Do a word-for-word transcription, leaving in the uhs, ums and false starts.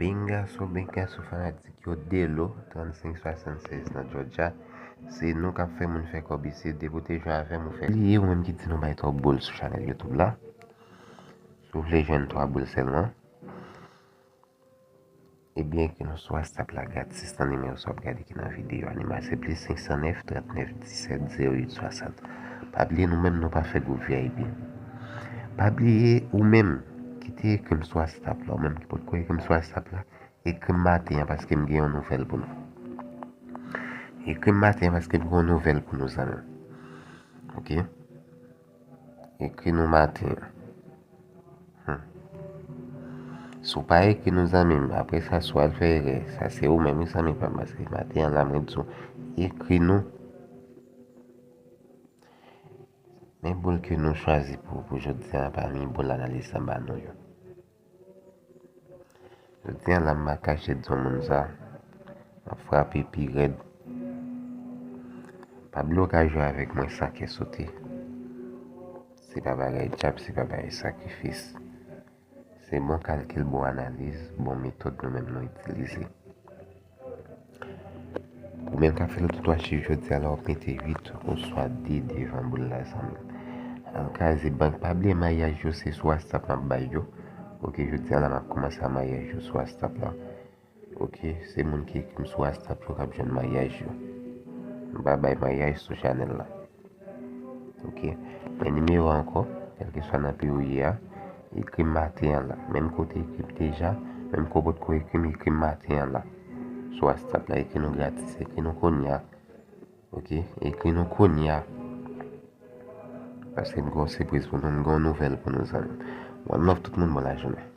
Bengaso, bengaso fanatik yo, Delo, trannsenk swasannsèz nan Georgia. Se nou k ap fè moun fè kòb isit, depi w te jwenn avè m ou fè. Bliye ou menm ki di nou bay twòp boul sou chanèl YouTube la. Si w vle jwenn twa boul sèlman, ebyen, ekri nou sou WhatsApp la gratis nan nimewo sa w ap gade ki nan videyo a. Nimewo a se plis senk san nèf, trant nèf, disèt, zewo uit, swasant. Pa bliye, nou menm nou pa fè gwoup V I P. Pa bliye, ou menm ki te ekri m sou WhatsApp la, ou menm ki potko ekri m sou WhatsApp la, ekri m maten an paske m gen yon nouvèl pou nou. Ekri m maten an paske m gen yon nouvèl pou nou, zanmi m. Oke? Ekri nou maten an. Hmm. Si w pa ekri nou, zanmi m, apre sa, si w al fè erè, sa se ou menm, wi, zanmi pa m, paske maten an la, mwen di w, ekri nou. Men boul ke nou chwazi pou, pou jodi a, pami boul analiz sa m ba nou yo. Jodi a la, m pa kache di w moun sa, m ap frape pi rèd. Pa bliye w ka jwe avèk mwen san kè sote. Se pa bagay djab, se pa bagay sakrifis. Se bon kalkil, bon analiz, bon metòd nou menm nou itilize. Ou menm k ap fè loto twa chif jodi a la, w ap mete uit oswa de devan boul la, zanmi m. Al kraze bank, pa bliye maryaj yo se sou WhatsApp m ap bay yo. Oke, jodi a la m ap kòmanse a maryaj yo sou WhatsApp la. Oke, se moun ki ekri m sou WhatsApp yo k ap jwenn maryaj yo. M pa bay maryaj sou chanèl la. Oke, men nimewo a ankò, kèlkeswa nan peyi w ye a, ekri m maten an la. Menm kote ekri m deja, menm kote potko ekri m, ekri m maten an la. Sou WhatsApp la, ekri nou gratis, ekri nou kounye a. Oke, ekri nou kounye a. Paske m gen yon sipriz pou nou, m gen yon nouvèl pou nou, zanmi m. One love tout moun, bon lajounen.